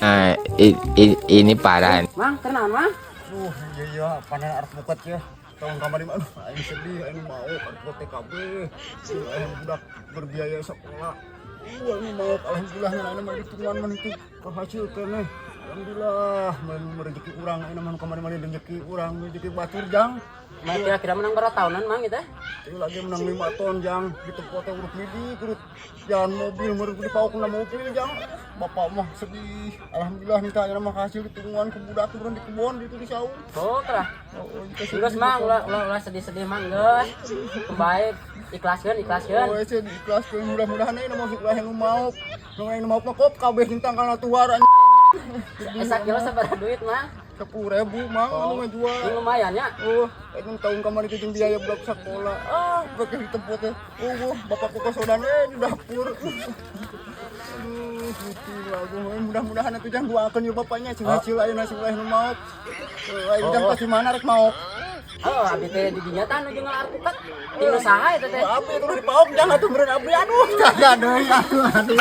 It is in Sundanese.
Nah, ini parah. Mang, kenaon, Mang? Iya, panen alpukat ya. Tahun kamari mah, aduh, aing sedih, aing mau alpukat TKB. Aing budak berbiaya sekolah. Aing mau, alhamdulillah ngan mah hitungan mah itu kehasil keneh. Alhamdulillah, mun rezeki urang aing mah kamari mah rezeki urang, rezeki batur, Jang. Mang, kira-kira menang berapa tahunan, Mang, gitu? Itu lagi menang 5 ton, Jang. Di tempat teh urut midi, urut jalan mobil, meureun dipaok na mobil, Jang. Bapak mah sedih. Alhamdulillah nih tanya mah hasil hitungan ke budak urang di kebon itu di saung. Oh, terah. Oh, dikasih Geus, Mang, ulah ulah ulah sedih-sedih, Mang, geus. Baik, ikhlaskeun, ikhlaskeun. Oh, saya diikhlaskeun, mudah-mudahan ini masuk lah yang mau. Nu yang mau mah kop kabeh tentang kana tuar. Eh, sakilo sabaraha duit, Mang? 10.000, Mang, anu ngajual. Ini lumayan ya. Oh, ini tahun kamari jeung biaya budak sekolah. Ah, pakai di tempat teh. Oh, bapakku kosodan di dapur. Aduh, gitu lagu. Mudah-mudahan itu jangan doakeun ya bapaknya sing hasil ayeuna sing ulah nu maot. Ayo jang pasti mana rek maot. Oh, abi teh di dinya tah nuju ngala alpukat. Ti nu saha eta teh? Abdi terus dipaok jangan atuh meureun abdi, aduh, kagak deui, aduh aduh.